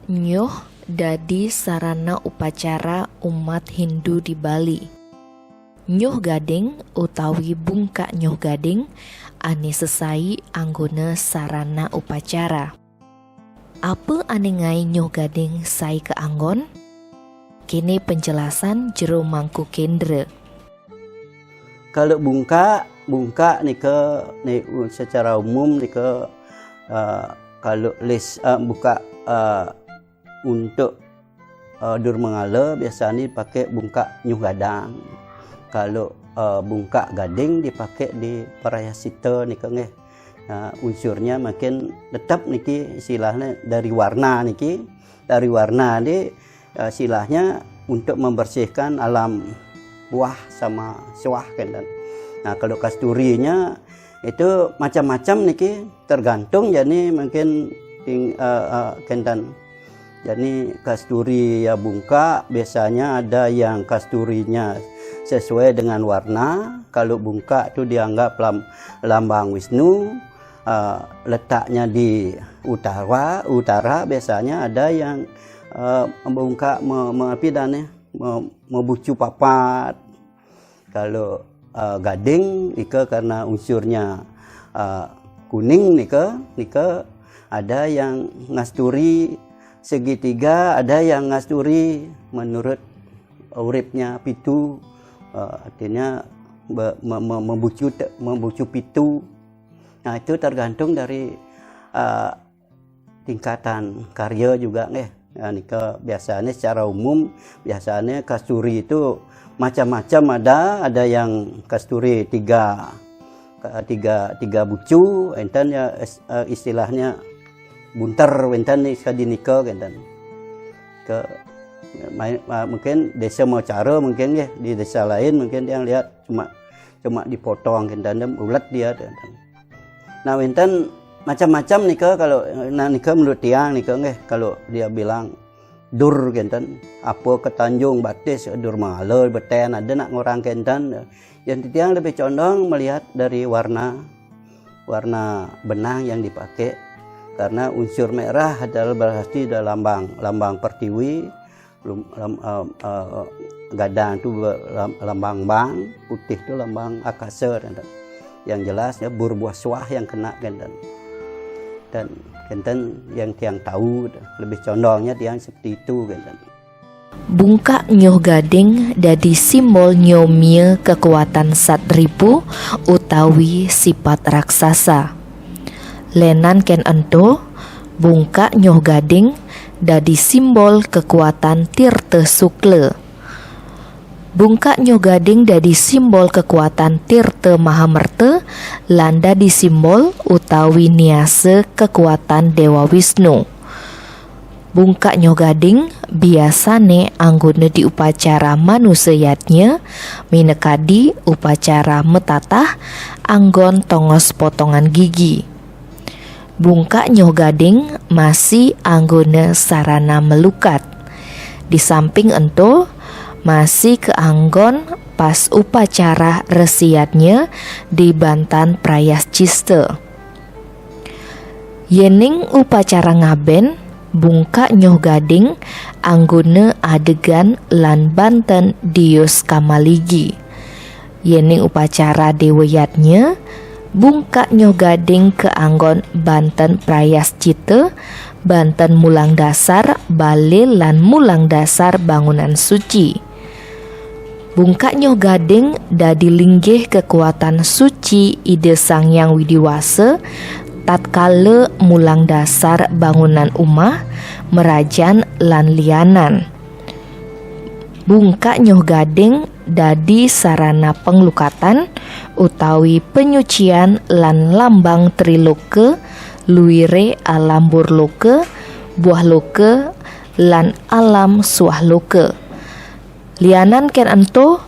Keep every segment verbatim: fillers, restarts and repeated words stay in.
Nyuh dadi sarana upacara umat Hindu di Bali. Nyuh gading utawi bungkak nyuh gading ané sesai anggona sarana upacara. Apa ané ngaé nyuh gading sai kaanggon? Kéné penjelasan jero mangku kendra. Kalau bungkak, bungkak nika, ni, secara umum nika, uh, kalau list, uh, bungkak, uh, untuk uh, durmangala biasanya dipakai bungkak nyuh gadang. Kalau uh, bungkak gading dipakai di parayasita nika nggih. Uh, unsurnya mungkin tetap niki istilahnya dari warna niki, dari warna di uh, istilahnya untuk membersihkan alam buah sama suah kenten. Nah, kalau kasturinya itu macam-macam niki, tergantung jani mungkin ting, uh, uh, kenten. Jadi kasturi ya bungkak, biasanya ada yang kasturinya sesuai dengan warna. Kalau bungkak tu dianggap lam, lambang Wisnu, uh, letaknya di utara, utara biasanya ada yang uh, bungkak me, me, apa dah ni, me, mebucu papat. Kalau uh, gading nika karena unsurnya uh, kuning nika, nika ada yang ngasturi segitiga, ada yang ngasturi menurut uripnya pitu, uh, artinya be, me, me, membucu membucu pitu. Nah, itu tergantung dari uh, tingkatan karya juga nggih. Ya, nika biasanya secara umum biasanya kasturi itu macam-macam ada, ada yang kasturi tiga tiga tiga bucu, enten ya eh, istilahnya bunter wenten ni sekadi nika kenten. Ke main, uh, mungkin desa mau cara mungkin ya, di desa lain mungkin yang lihat cuma cuma dipotong kenten, ulet dia kenten. Nah, wenten macam-macam nika kalau nah nika menurut tiang nika nggih, kalau dia bilang dur kenten, apa ke Tanjung Batis, dur mangala beten ada nak ngorang kenten. Yang tiang lebih condong melihat dari warna warna benang yang dipakai karena unsur merah adalah berarti ada lambang lambang pertiwi, lum, lam, uh, uh, gadang tu lambang bang, putih tu lambang akasa. Yang jelasnya bur buah suah yang kena kenten. Dan kenten yang tiang tahu lebih condongnya tiang seperti itu kenten. Bungkak nyuh gading dadi simbol nyomia kekuatan satripu utawi sipat raksasa. Lenan ken ento, bungkak nyuh gading dadi simbol kekuatan Tirta Sukla. Bungkak nyuh gading dadi simbol kekuatan Tirta Mahamerta lan dadi simbol utawi niasa kekuatan Dewa Wisnu. Bungkak nyuh gading biasane anggona di upacara manusa yadnya, minakadi upacara metatah anggon tongos potongan gigi. Bungkak nyuh gading masih anggona sarana melukat. Di samping ento, masih keanggon pas upacara resiyatnya di bantan prayascista. Yening upacara ngaben, bungkak nyuh gading anggona adegan lan banten dius kamaligi. Yening upacara dewa yadnya, bungkak nyuh gading keanggon banten prayascita, banten mulang dasar bale lan mulang dasar bangunan suci. Bungkak nyuh gading dadi linggih kekuatan suci Ida Sang Hyang Widi Wasa tatkala mulang dasar bangunan umah, merajan lan lianan. Bungkak nyuh gading dadi sarana penglukatan utawi penyucian lan lambang triloka, luire alam burloka, buah loka, lan alam suah loka. Lianan ken ento,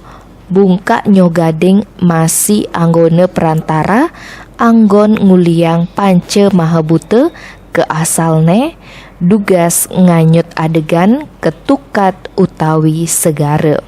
bungkak nyuh gading masih anggona perantara anggon nguliang panca mahabuta ke asalne dugas nganyut adegan ketukat utawi segara.